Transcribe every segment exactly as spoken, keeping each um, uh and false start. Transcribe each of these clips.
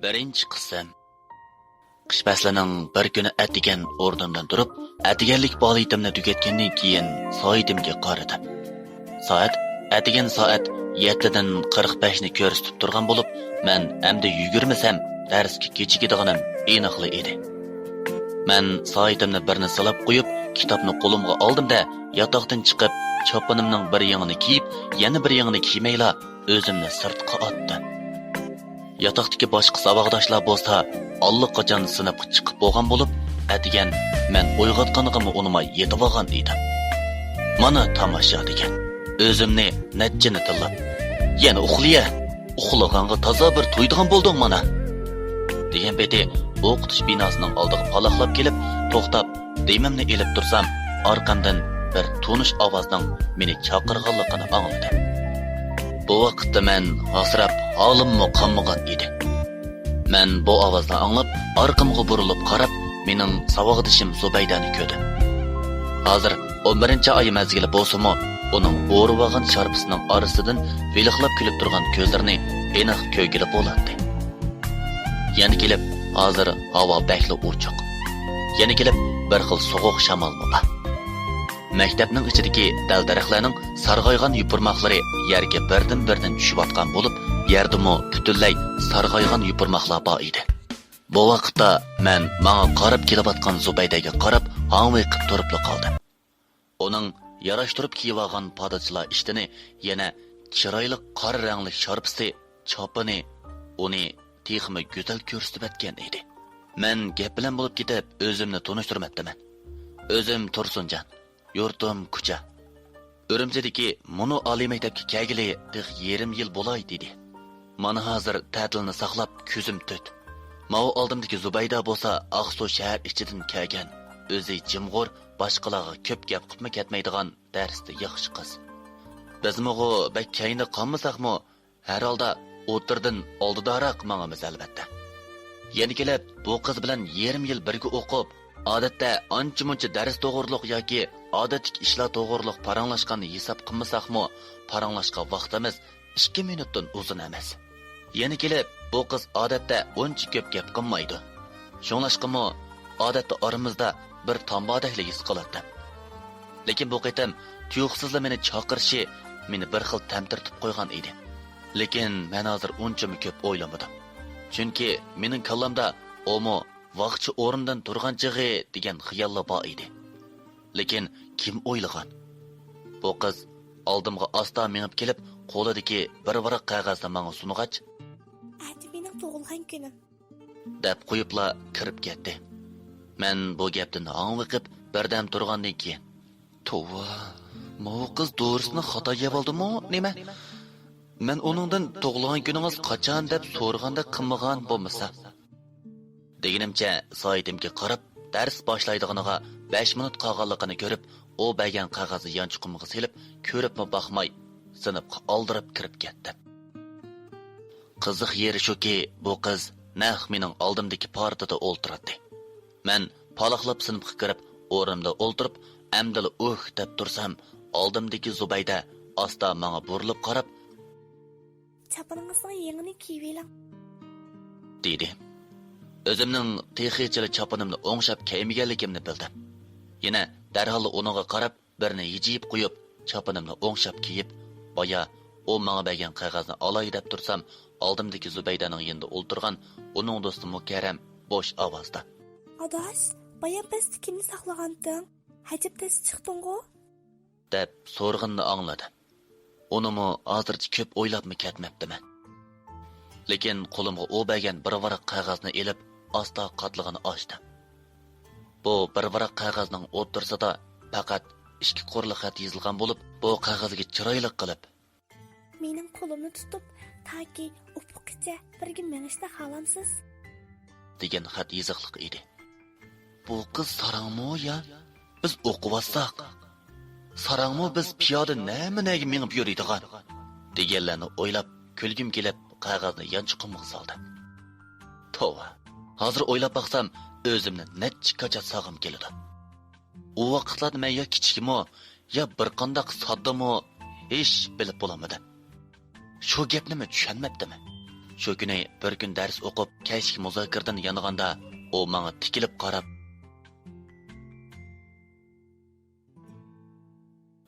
بىرىنچى قىسىم. قىش پەسلىنىڭ بىر كۈنى ئەتىگەن ئورنۇمدىن تۇرۇپ، ئەتىگەنلىك پائالىيىتىمنى تۈگەتكەندىن كېيىن سائىتىمگە قارىدىم. سائەت ئەتىگەن سائەت يەتتىدىن قىرىق بەشنى كۆرسىتىپ تۇرغان بولۇپ، مەن ئەمدى يۈگۈرمىسەم، دەرسكە كېچىكىدىغىنىم ئېنىقلا ئىدى. مەن سائىتىمنى بىرنى سىلاپ قويۇپ، كىتابنى قولۇمغا ئالدىم-دە، ياتاقتىن چىقىپ، چاپىنىمنىڭ بىر يېڭىنى كىيىپ، يەنە بىر يېڭىنى كىيمەيلا، ئۆزۈمنى سىرتقا ئاتتىم. ياتاقتىكى باشقا ساۋاقداشلار بولسا ئاللىقاچان سىنىپقا چىقىپ بولغان بولۇپ، ئەتىگەن مەن ئويغاتقانغىمۇ ئۇنىماي يېتىۋالغان ئىدىم. مانا تاماشا دېگەن. ئۆزۈمنى نەچچىنى تىللاپ، يەنە ئۇخلىيە، ئۇخلىغانغا تازا بىر تويىدىغان بولدۇڭ مانا، دېگەن پېتى ئوقۇتۇش بىناسىنىڭ ئالدىغا پالاقلاپ كېلىپ توختاپ، دېمىمنى ئېلىپ تۇرسام، ئارقامدىن بىر تونۇش ئاۋازنىڭ مېنى چاقىرغانلىقىنى ئاڭلىدىم. بۇ ۋاقىتتا مەن ھاسىراپ، ھالىممۇ قانمىغان ئىدى. مەن بۇ ئاۋازنى ئاڭلاپ، ئارقامغا بۇرۇلۇپ قاراپ، مېنىڭ ساۋاقدىشىم زۇبەيدەنى كۆردۈم. ھازىر ئون بىرىنچى ئاي مەزگىلى بولسىمۇ، ئۇنىڭ ئورىۋالغان شارپىسىنىڭ ئارىسىدىن ۋىلىقلاپ كۈلۈپ تۇرغان كۆزلىرىنى ئېنىق كۆرگىلى بولاتتى. يەنە كېلىپ، ھازىر ھاۋا بەكلا ئوچۇق. يەنە كېلىپ، بىر خىل سوغۇق شامالمۇ بار. مەكتەپنىڭ ئىچىدىكى دەل-دەرەخلەرنىڭ سارغايغان يوپۇرماقلىرى يەرگە بىردىن-بىردىن چۈشۈۋاتقان بولۇپ، يەردىمۇ پۈتۈنلەي سارغايغان يوپۇرماقلار بار ئىدى. بۇ ۋاقىتتا مەن ماڭا قاراپ كېلىۋاتقان زۇبەيدەگە قاراپ ھاڭۋېقىپ تۇرۇپلا قالدىم. ئۇنىڭ ياراشتۇرۇپ كىيىۋالغان پادىچىلا ئىشتىنى، يەنە چىرايلىق قارا رەڭلىك شارپىسى، چاپىنى ئۇنى تېخىمۇ گۈزەل كۆرسىتىۋەتكەن ئىدى. مەن گەپ بىلەن بولۇپ كېتىپ، ئۆزۈمنى تونۇشتۇرماپتىمەن. ئۆزۈم تۇرسۇنجان، يۇرتۇم كۇچا. ئۈرۈمچىدىكى مۇنۇ ئالىي مەكتەپكە كەلگىلى تېخى يېرىم يىل بولاي، دېدى. مانا ھازىر تەتىلنى ساقلاپ كۆزۈم تۆت. ماۋۇ ئالدىمدىكى زۇبەيدە بولسا ئاقسۇ شەھەر ئىچىدىن كەلگەن، ئۆزى جىمغۇر، باشقىلارغا كۆپ گەپ قىپمۇ كەتمەيدىغان دەرستە ياخشى قىز. بىزمۇغۇ بەك كەينىدە قالمىساقمۇ، ھەر ھالدا ئوتتۇرىدىن ئالدىداراق ماڭىمىز ئەلۋەتتە. يەنە كېلىپ بۇ قىز بىلەن يېرىم يىل بىرگە ئوقۇپ، ئادەتتە ئانچە-مۇنچە دەرس توغرۇلۇق ياكى ئادەتتىكى ئىشلار توغرۇلۇق پاراڭلاشقاننى ھېساب قىلمىساقمۇ، پاراڭلاشقان ۋاقتىمىز ئىككى مىنۇتتىن ئۇزۇن ئەمەس. يەنە كېلىپ بۇ قىز ئادەتتە ئۇنچە كۆپ گەپ قىلمايدۇ. شۇڭلاشقىمۇ ئادەتتە ئارىمىزدا بىر تام باردەكلا ھېس قىلاتتىم. لېكىن بۇ قېتىم تۇيۇقسىزلا مېنى چاقىرىشى مېنى بىر خىل تەمتىرىتىپ قويغان ئىدى. لېكىن مەن ھازىر ئۇنچىمۇ كۆپ ئويلىمىدىم. چۈنكى مېنىڭ كاللامدا ئۇمۇ ۋاقچە ئورنىدىن تۇرغان چېغى دېگەن خىياللا بار ئىدى. لېكىن كىم ئويلىغان؟ بۇ قىز ئالدىمغا ئاستا مېڭىپ كېلىپ، قولىدىكى بىر ۋاراق قەغەزنى ماڭا سۇنغاچ، ئەتە مېنىڭ تۇغۇلغان كۈنۈم. دەپ قويۇپلا كىرىپ كەتتى. مەن بۇ گەپتىن ھاڭۋېقىپ بىردەم تۇرغاندىن كېيىن، توۋا، ماۋۇ قىز دورىسىنى خاتا يەۋالدىمۇ نېمە؟ مەن ئۇنىڭدىن تۇغۇلغان كۈنىڭىز قاچان دەپ سورىغاندەك قىلمىغان بولمىسا. دېگىنىمچە سائىتىمگە قاراپ، دەرس باشلايدىغىنىغا بەش مىنۇت قالغانلىقىنى كۆرۈپ، ئۇ بەرگەن قەغەزنى يانچۇقۇمغا سېلىپ، كۆرۈپمۇ باقماي، سىنىپقا ئالدىراپ كىرىپ كەتتىم. قىزىق يېرى شۇكى، بۇ قىز نەق مېنىڭ ئالدىمدىكى پارتىدا ئولتۇراتتى. مەن پالاقلاپ سىنىپقا كىرىپ، ئورنۇمدا ئولتۇرۇپ، ئەمدىلا ئۇھ دەپ تۇرسام، ئالدىمدىكى زۇبەيدە ئاستا ماڭا بۇرۇلۇپ قاراپ، چاپىنىڭىزنىڭ يېڭىنى كىيىۋېلىڭ، دېدى. ئۆزۈمنىڭ تېخىچىلا چاپىنىمنى ئوڭشاپ كىيمىگەنلىكىمنى بىلدىم. يەنە دەرھال ئۇنىڭغا قاراپ، بىرنى ھىجىيىپ قويۇپ، چاپىنىمنى ئوڭشاپ كىيىپ، بايا ئۇ ماڭا بەرگەن قەغەزنى ئالاي دەپ تۇرسام، ئالدىمدىكى زۇبەيدەنىڭ يېنىدا ئولتۇرغان ئۇنىڭ دوستى مۇكەررەم بوش ئاۋازدا، ئاداش، بايام پەستە كىمنى ساقلىغانتىڭ؟ ھەجەپ تېز چىقتىڭغۇ؟ دەپ سورىغىنىنى ئاڭلىدىم. ئۇنىمۇ ھازىرچە كۆپ ئويلاپمۇ كەتمەپتىمەن. لېكىن قولۇمغا ئۇ بەرگەن بىر ۋاراق قەغەزنى ئېلىپ، ئاستا قاتلىغىنى ئاچتىم. بۇ بىر ۋاراق قەغەزنىڭ ئوتتۇرىسىدا پەقەت ئىككى قۇرلۇق خەت يېزىلغان بولۇپ، بۇ قەغەزگە چىرايلىق قىلىپ، مېنىڭ قولۇمنى تۇتۇپ، تاكى ئۇپۇققىچە بىرگە مېڭىشنى خالامسىز؟ دېگەن خەت يېزىقلىق ئىدى. بۇ قىز ساراڭمۇ يا؟ بىز ئوقۇۋاتساق، ساراڭمۇ بىز پىيادە نەمە نەگە مېڭىپ يۈرىدىغان؟ دېگەنلەرنى ئويلاپ، كۈلگۈم كېلىپ، قەغەزنى يانچۇقۇمغا سالدىم. توۋا، ھازىر ئويلاپ باقسام، ئۆزۈمنى نەچچە كاچات ساغىم كېلىدۇ. ئۇ ۋاقىتلاردا مەن يا كىچىكمۇ، يا بىر قانداق ساددىمۇ، ھېچ بىلىپ بولالمىدىم. شۇ گەپنىمۇ چۈشەنمەپتىمەن. شۇ كۈنى بىر كۈن دەرس ئوقۇپ، كەچلىك مۇزاكىرىدىن يانغاندا، ئۇ ماڭا تىكىلىپ قاراپ،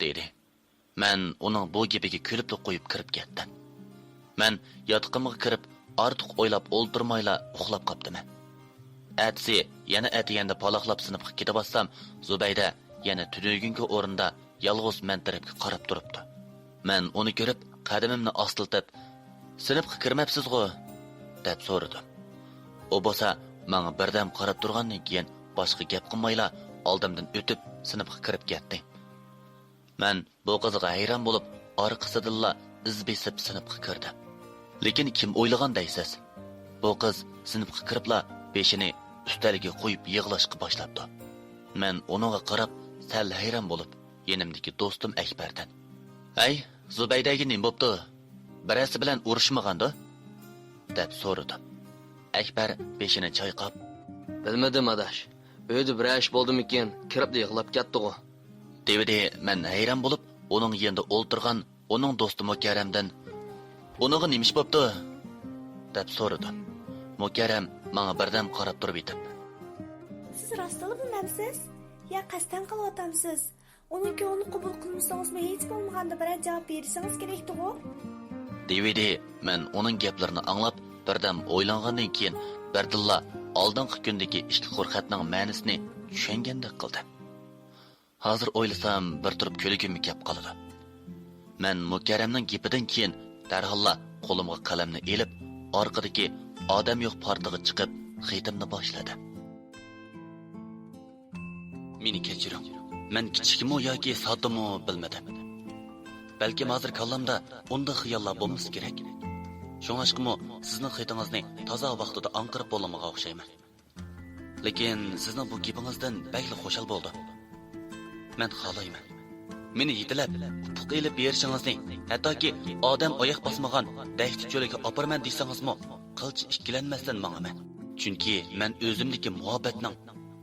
دېدى. مەن ئۇنىڭ بۇ گېپىگە كۈلۈپلا قويۇپ كىرىپ كەتتىم. مەن ياتىقىمغا كىرىپ، ئارتۇق ئويلاپ ئولتۇرمايلا ئۇخلاپ قاپتىمەن. ئەتىسى يەنە ئەتىگەندە پالاقلاپ سىنىپقا كېتىۋاتسام، زۇبەيدە يەنە تۈنۈگۈنكى ئورنىدا يالغۇز مەن تەرەپكە قاراپ تۇرۇپتۇ. مەن ئۇنى كۆرۈپ، قەدىمىمنى ئاستىلىتىپ، «سىنىپقا كىرمەپسىزغۇ؟» دەپ سورىدىم. ئۇ بولسا ماڭا بىردەم قاراپ تۇرغاندىن كېيىن، باشقا گەپ قىلمايلا ئالدىمدىن ئۆتۈپ، سىنىپقا كىرىپ كەتتى. مەن بۇ قىزغا ھەيران بولۇپ، ئارقىسىدىنلا ئىز بېسىپ سىنىپقا كىردىم. لېكىن كىم ئويلىغان دەيسىز؟ بۇ قىز سىنىپقا كىرىپلا بېشىنى ئۈستەلگە قويۇپ يىغلاشقا باشلاپتۇ. مەن ئۇنىڭغا قاراپ سەل ھەيران بولۇپ، يېنىمدىكى دوستۇم ئەكبەردىن، «ھەي، زۇبەيدەگە نېمە بوپتۇ؟ بىرەرسى بىلەن ئۇرۇشمىغاندۇ؟» دەپ سورىدىم. ئەكبەر بېشىنى چايقاپ، «بىلمىدىم ئاداش، ئۆيدە بىرەر ئىش بولدىمىكىن، كىرىپلا يىغلاپ كەتتىغۇ.» دېۋىدى. مەن ھەيران بولۇپ، ئۇنىڭ يېنىدا ئولتۇرغان ئۇنىڭ دوستى مۇكەررەمدىن، «ئۇنىڭغا نېمە ئىش بوپتۇ؟» دەپ سورىدىم. مۇكەررەم ماڭا بىردەم قاراپ تۇرۇپ يېتىپ، «سىز راستلا بىلمەمسىز؟ يا قەستەن قىلىۋاتامسىز؟ ئۇنىڭ كۆڭلىنى قوبۇل قىلمىسىڭىزمۇ ھېچ بولمىغاندا بىرەر جاۋاب بېرىشىڭىز كېرەكتىغۇ.» دېۋىدى. مەن ئۇنىڭ گەپلىرىنى ئاڭلاپ، بىردەم ئويلانغاندىن كېيىن، بىردىنلا ئالدىنقى كۈندىكى ئىككى قۇر خەتنىڭ مەنىسىنى چۈشەنگەندەك قىلدىم. ھازىر ئويلىسام، بىر تۇرۇپ كۈلگۈممۇ كەپ قالىدۇ. مەن مۇكەررەمنىڭ گېپىدىن كېيىن دەرھاللا قولۇمغا قەلەمنى ئېلىپ، ئارقىدىكى ئادەم يوق پارتىغا چىقىپ، خېتىمنى باشلىدىم. مېنى كەچۈرۈڭ. مەن كىچىكمۇ ياكى ساددىمۇ بىلمىدىم. بەلكىم ھازىر كاللامدا ئۇنداق خىياللار بولمىسا كېرەك. شۇڭلاشقىمۇ سىزنىڭ خېتىڭىزنى تازا ۋاقتىدا ئاڭقىرىپ بولالمىغان ئوخشايمەن. لېكىن سىزنىڭ بۇ گېپىڭىزدىن بەكلا خۇشال بولدۇم. مەن خالايمەن، مېنى يېتىلەپ، ئۇپۇققا ئېلىپ بېرىشىڭىزنى، ھەتتاكى ئادەم ئاياق باسمىغان دەشتى چۆلىگە ئاپىرىمەن دېسىڭىزمۇ، قىلچە ئىككىلەنمەستىن ماڭىمەن. چۈنكى مەن ئۆزۈمدىكى مۇھەببەتنىڭ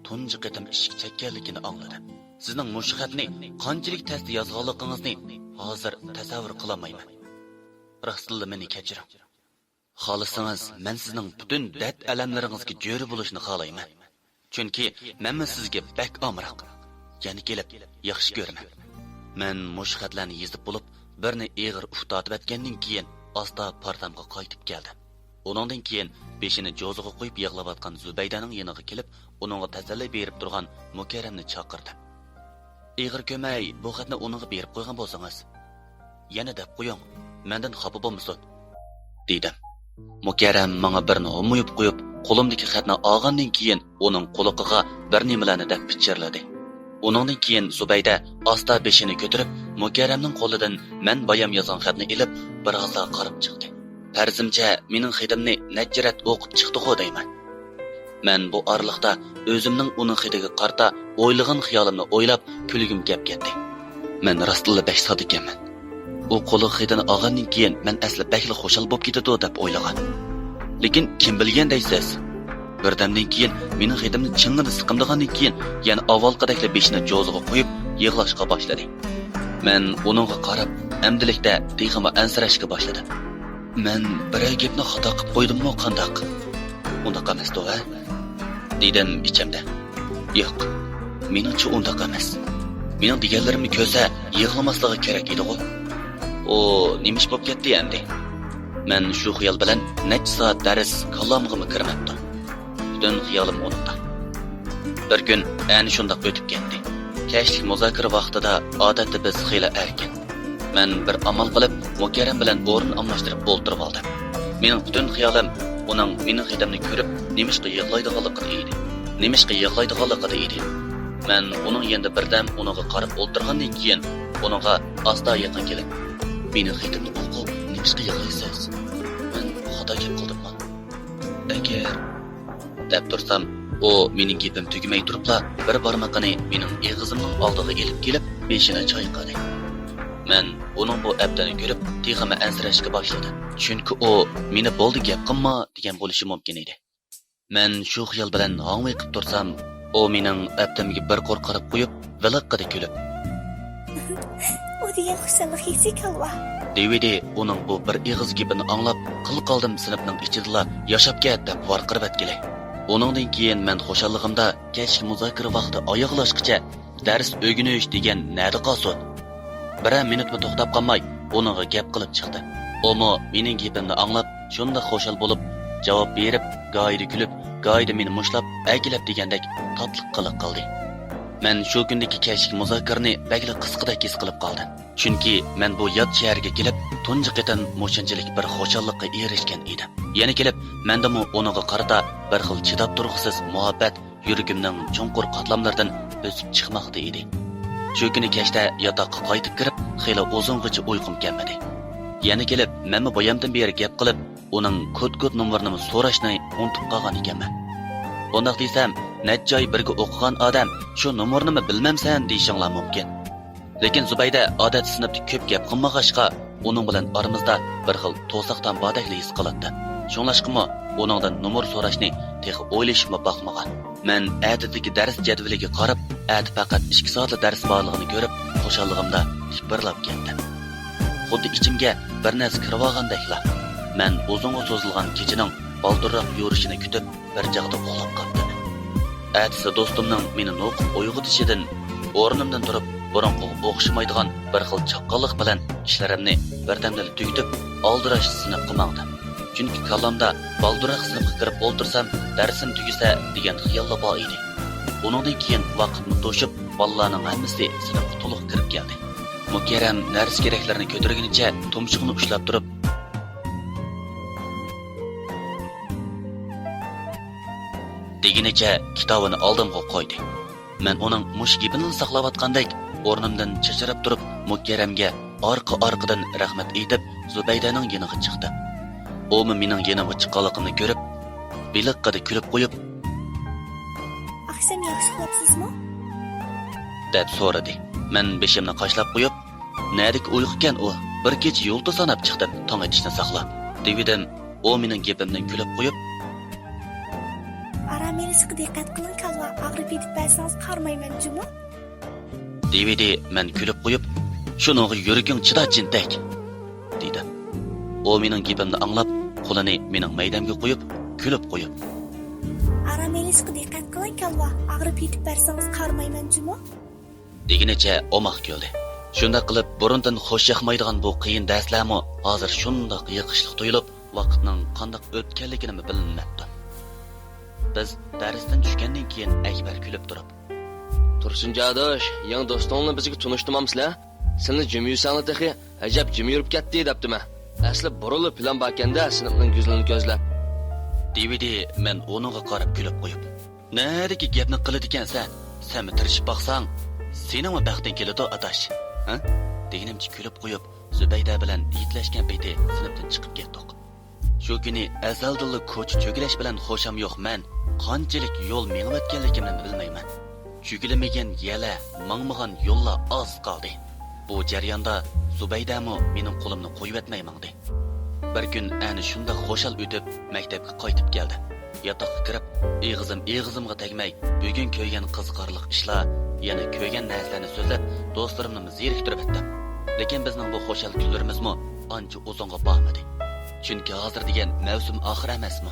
تۇنجى قېتىم ئىشىك چەككەنلىكىنى ئاڭلىدىم. سىزنىڭ مۇشۇ خەتنى قانچىلىك تەستە يازغانلىقىڭىزنى ھازىر تەسەۋۋۇر قىلالمايمەن. راستتىنلا مېنى كەچۈرۈڭ. خالىسىڭىز، مەن سىزنىڭ پۈتۈن دەرد-ئەلەملىرىڭىزگە جۆرە بولۇشنى خالايمەن. چۈنكى مەنمۇ سىزگە بەك ئامراق. يەنە كېلىپ ياخشى كۆرىمەن. مەن مۇشۇ خەتلەرنى يېزىپ بولۇپ، بىرنى ئېغىر ئۇھ تارتىۋەتكەندىن كېيىن، ئاستا پارتامغا قايتىپ كەلدىم. ئۇنىڭدىن كېيىن بېشىنى جوزىغا قويۇپ يىغلاۋاتقان زۇبەيدەنىڭ يېنىغا كېلىپ، ئۇنىڭغا تەسەللى بېرىپ تۇرغان مۇكەررەمنى چاقىردىم. ئېغىر كۆرمەي، بۇ خەتنى ئۇنىڭغا بېرىپ قويغان بولسىڭىز. يەنە دەپ قويۇڭ، مەندىن خاپا بولمىسۇن، دېدىم. مۇكەررەم ماڭا بىرنى ھومىيىپ قويۇپ، قولۇمدىكى خەتنى ئالغاندىن كېيىن، ئۇنىڭ قۇلىقىغا بىر نېمىلەرنى دەپ پىچىرلىدى. ئۇنىڭدىن كېيىن زۇبەيدە ئاستا بېشىنى كۆتۈرۈپ، مۇكەررەمنىڭ قولىدىن مەن بايام يازغان خەتنى ئېلىپ، بىرئازلا قاراپ چىقتى. پەرىزىمچە، مېنىڭ خېتىمنى نەچچە رەت ئوقۇپ چىقتىغۇ دەيمەن. مەن بۇ ئارىلىقتا ئۆزۈمنىڭ ئۇنىڭ خېتىگە قارىتا ئويلىغان خىيالىمنى ئويلاپ، كۈلگۈم كەپ كەتتى. مەن راستتىنلا بەك ساددىكەنمەن. ئۇ قولىغا خېتىنى ئالغاندىن كېيىن، مەن ئەسلى بەكلا خۇشال بولۇپ كېتىدۇ دەپ ئويلىغان. لېكىن كىم بىلگەن دەيسىز؟ بىردەمدىن كېيىن مېنىڭ خېتىمنى چىڭڭىدە سىقىمدىغاندىن كېيىن، يەنە ئاۋۋالقىدەكلا بېشىنى جوزىغا قويۇپ، يىغلاشقا باشلىدى. مەن ئۇنىڭغا قاراپ، ئەمدىلىكتە تېخىمۇ ئەنسىرەشكە باشلىدىم. مەن بىرەر گەپنى خاتا قىپ قويدۇممۇ قانداق؟ ئۇنداق ئەمەستۇ ھە؟ دېدىم ئىچىمدە. ياق، مېنىڭچە ئۇنداق ئەمەس. مېنىڭ دېگەنلىرىمنى كۆرسە يىغلىماسلىقى كېرەك ئىدىغۇ. ئۇ نېمە ئىش بولۇپ كەتتى ئەمدى؟ مەن شۇ خىيال بىلەن نەچچە سائەت دەرس كاللامغىمۇ كىرمەپتۇ. پۈتۈن خىيالىم ئۇنىڭدا. بىر كۈن ئەنە شۇنداق ئۆتۈپ كەتتى. كەچلىك مۇزاكىرە ۋاقتىدا ئادەتتە بىز خېلى ئەركىن. مەن بىر ئامال قىلىپ، مۇكەررەم بىلەن ئورۇن ئالماشتۇرۇپ ئولتۇرۇۋالدىم. مېنىڭ پۈتۈن خىيالىم ئۇنىڭ مېنىڭ خېتىمنى كۆرۈپ، نېمىشقا يىغلايدىغانلىقىدا ئىدى. نېمىشقا يىغلايدىغانلىقىدا ئىدى. مەن ئۇنىڭ يېنىدا بىردەم ئۇنىڭغا قاراپ ئولتۇرغاندىن كېيىن، ئۇنىڭغا ئاستا يېقىن كېلىپ، مېنىڭ خېتىمنى ئوقۇپ، نېمىشقا يىغلايسىز؟ مەن خاتا گەپ قىلدىممۇ؟ ئەگەر دەپ تۇرسام، ئۇ مېنىڭ گېپىم تۈگىمەي تۇرۇپلا، بىر بارمىقىنى مېنىڭ ئېغىزىمنىڭ ئالدىغا ئېلىپ كېلىپ، بېشىنى چايقىدى. مەن ئۇنىڭ بۇ ئەپتىنى كۆرۈپ، تېخىمۇ ئەنسىرەشكە باشلىدىم. چۈنكى ئۇ مېنى «بولدى، گەپ قىلما» دېگەن بولۇشى مۇمكىن ئىدى. مەن شۇ خىيال بىلەن ھاڭۋېقىپ تۇرسام، ئۇ مېنىڭ ئەپتىمگە بىر قۇر قاراپ قويۇپ، ۋىلىققىدە كۈلۈپ، «ئۇ دېگەن خۇشاللىق ھېسسىيات ھالۋا.» دېۋىدى ئۇنىڭ بۇ بىر ئېغىز گېپىنى ئاڭلاپ، قىل قالدىم سىنىپنىڭ ئىچىدىلا ياشاپ كەت دەپ ۋارقىراۋەتكىلى. ئۇنىڭدىن كېيىن مەن خۇشاللىقىمدا كەچلىك مۇزاكىرە ۋاقتى ئاياغلاشقىچە دەرس ئۆگىنىش دېگەن نەدە قالسۇن؟ بىرەر مىنۇتمۇ توختاپ قالماي، ئۇنىڭغا گەپ قىلىپ چىقتىم. ئۇمۇ مېنىڭ گېپىمنى ئاڭلاپ، شۇنداق خۇشال بولۇپ، جاۋاب بېرىپ، گاھىدا كۈلۈپ، گاھىدا مېنى مۇشتلاپ، ئەركىلەپ دېگەندەك تاتلىق قىلىق قىلدى. مەن شۇ كۈندىكى كەچلىك مۇزاكىرىنى بەكلا قىسقىدەك ھېس قىلىپ قالدىم. چۈنكى مەن بۇ يات شەھەرگە كېلىپ، تۇنجى قېتىم مۇشۇنچىلىك بىر خۇشاللىققا ئېرىشكەن ئىدىم. يەنە كېلىپ، مەندىمۇ ئۇنىڭغا قارىتا بىر خىل چىداپ تۇرغۇسىز مۇھەببەت يۈرىكىمنىڭ چوڭقۇر قاتلاملىرىدىن ئۆسۈپ چىقماقتا ئىدى. شۇ كۈنى كەچتە ياتاققا قايتىپ كىرىپ، خېلى ئۇزۇنغىچە ئۇيقۇم كەلمىدى. يەنە كېلىپ، مەنمۇ بايامدىن بېرى گەپ قىلىپ، ئۇنىڭ كود-كود نومۇرىنىمۇ سوراشنى ئۇنتۇپ قالغان ئىكەنمەن. بۇنداق دېسەم، نەچچە ئاي بىرگە ئوقۇغان ئادەم شۇ نومۇرنىمۇ بىلمەمسەن دېيىشىڭلار مۇمكىن. لېكىن زۇبەيدە ئادەتتە سىنىپتا كۆپ گەپ قىلمىغاچقا، ئۇنىڭ بىلەن ئارىمىزدا بىر خىل توساقتان باردەكلا ھېس قىلاتتىم. شۇڭلاشقىمۇ ئۇنىڭدىن نومۇر سوراشنى تېخى ئويلىشىپمۇ باقمىغان. مەن ئەتىدىكى دەرس جەدۋىلىگە قاراپ، ئەتە پەقەت ئىككى سائەتلا دەرس بارلىقىنى كۆرۈپ، خۇشاللىقىمدا تىپىرلاپ كەتتىم. خۇددى ئىچىمگە بىر نەرسە كىرىۋالغاندەكلا، مەن ئۇزۇنغا سوزۇلغان كېچىنىڭ بالدۇرراق يورۇشىنى كۈتۈپ، بىر چاغدا ئۇخلاپ قاپتىمەن. ئەتىسى دوستۇمنىڭ مېنى نوقۇپ ئويغىتىشىدىن ئورنۇمدىن تۇرۇپ، بۇرۇنقىغا ئوخشىمايدىغان بىر خىل چاققانلىق بىلەن ئىشلىرىمنى بىردەمدىلا تۈگىتىپ، ئالدىراش سىنىپقا ماڭدىم. چۈنكى كاللامدا بالدۇرراق سىنىپقا كىرىپ ئولتۇرسام، دەرسىم تۈگىسە دېگەن خىياللا بار ئىدى. ئۇنىڭدىن كېيىن ۋاقىتمۇ توشۇپ، بالىلارنىڭ ھەممىسى سىنىپقا تولۇق كىرىپ كەلدى. مۇكەررەم نەرسە-كېرەكلىرىنى كۆتۈرگىنىچە تۇمشۇقىنى ئۇشلاپ تۇرۇپ، دېگىنىچە كىتابىنى ئالدىمغا قويدى. مەن ئۇنىڭ مۇشۇ گېپىنىلا ساقلاۋاتقاندەك، ئورنۇمدىن چىرچىراپ تۇرۇپ، مۇكەررەمگە ئارقا-ئارقىدىن رەھمەت ئېيتىپ، زۇبەيدەنىڭ يېنىغا چىقتىم. ئۇمۇ مېنىڭ يېنىمغا چىققانلىقىمنى كۆرۈپ، بېلىققىدە كۈلۈپ قويۇپ، ئاخشام ياخشى ئۇخلاپسىزمۇ؟ دەپ سورىدى. مەن بېشىمنى قاشلاپ قويۇپ، نەدىكى ئۇيقۇكەن ئۇ؟ بىر كېچە يۇلتۇز ساناپ چىقتىم، تاڭ ئېتىشنى ساقلاپ، دېۋىدىم. ئۇ مېنىڭ گېپىمدىن كۈلۈپ قويۇپ، ئارام ئېلىشقا دىققەت قىلىڭ، كالۋا، ئاغرىپ يېتىپ بەرسىڭىز قارىمايمەن جۇمۇ. دېۋىدى. مەن كۈلۈپ قويۇپ، شۇنىڭغا يۈرىكىڭ چىدا، جىنتەك، دېدىم. ئۇ مېنىڭ گېپىمنى ئاڭلاپ، قولىنى مېنىڭ مەيدەمگە قويۇپ، كۈلۈپ قويۇپ، ئارام ئېلىشقا دىققەت قىلىڭ، كالۋا، ئاغرىپ يېتىپ بەرسىڭىز قارىمايمەن جۇمۇ. دېگىنىچە ئوماق كۈلدى. شۇنداق قىلىپ، بۇرۇندىن خوش ياقمايدىغان بۇ قىيىن دەرسلەرمۇ ھازىر شۇنداق يېقىشلىق تۇيۇلۇپ، ۋاقىتنىڭ قانداق ئۆتكەنلىكىنىمۇ بىلمەپتۇ. بىز دەرستىن چۈشكەندىن كېيىن ئەكبەر كۈلۈپ تۇرۇپ، تۇرسۇنجان ئاداش، يېڭى دوستۇڭلارنى بىزگە تونۇشتۇرمامسىلەر؟ سىلەر جىم يۈرسەڭلار تېخى، ئەجەب جىم يۈرۈپ كەتتى دەپتىمەن. ئەسلى بۇرۇنلا پىلان باركەندە سىنىپنىڭ گۈزىلىنى كۆزلەپ. دېۋىدى. مەن ئۇنىڭغا قاراپ كۈلۈپ قويۇپ، نەدىكى گەپنى قىلىدىكەنسەن؟ سەنمۇ تىرىشىپ باقساڭ، سېنىڭمۇ بەختىڭ كېلىدۇ، ئاداش. ھە؟ دېگىنىمچە كۈلۈپ قويۇپ، زۇبەيدە بىلەن ھېيتلەشكەن پېتى سىنىپتىن چىقىپ كەتتۇق. شۇ كۈنى ئەزەلدىنلا كوچا چۆگىلەش بىلەن خۇشام يوق مەن قانچىلىك يول مېڭىۋەتكەنلىكىمنى بىلمەيمەن. چۆگىلىمىگەن يەرلەر، ماڭمىغان يوللار ئاز قالدى. بۇ جەرياندا زۇبەيدەمۇ مېنىڭ قولۇمنى قويۇۋەتمەي ماڭدى. بىر كۈن ئەنە شۇنداق خۇشال ئۆتۈپ، مەكتەپكە قايتىپ كەلدىم. ياتاققا كىرىپ، ئېغىزىم ئېغىزىمغا تەگمەي، بۈگۈن كۆرگەن قىزىقارلىق ئىشلار، يەنە كۆرگەن نەرسىلەرنى سۆزلەپ، دوستلىرىمنىمۇ زېرىكتۈرۈۋەتتىم. لېكىن بىزنىڭ بۇ خۇشال كۈنلىرىمىزمۇ ئانچە ئۇزۇنغا بارمىدى. چۈنكى ھازىر دېگەن مەۋسۇم ئاخىرى ئەمەسمۇ؟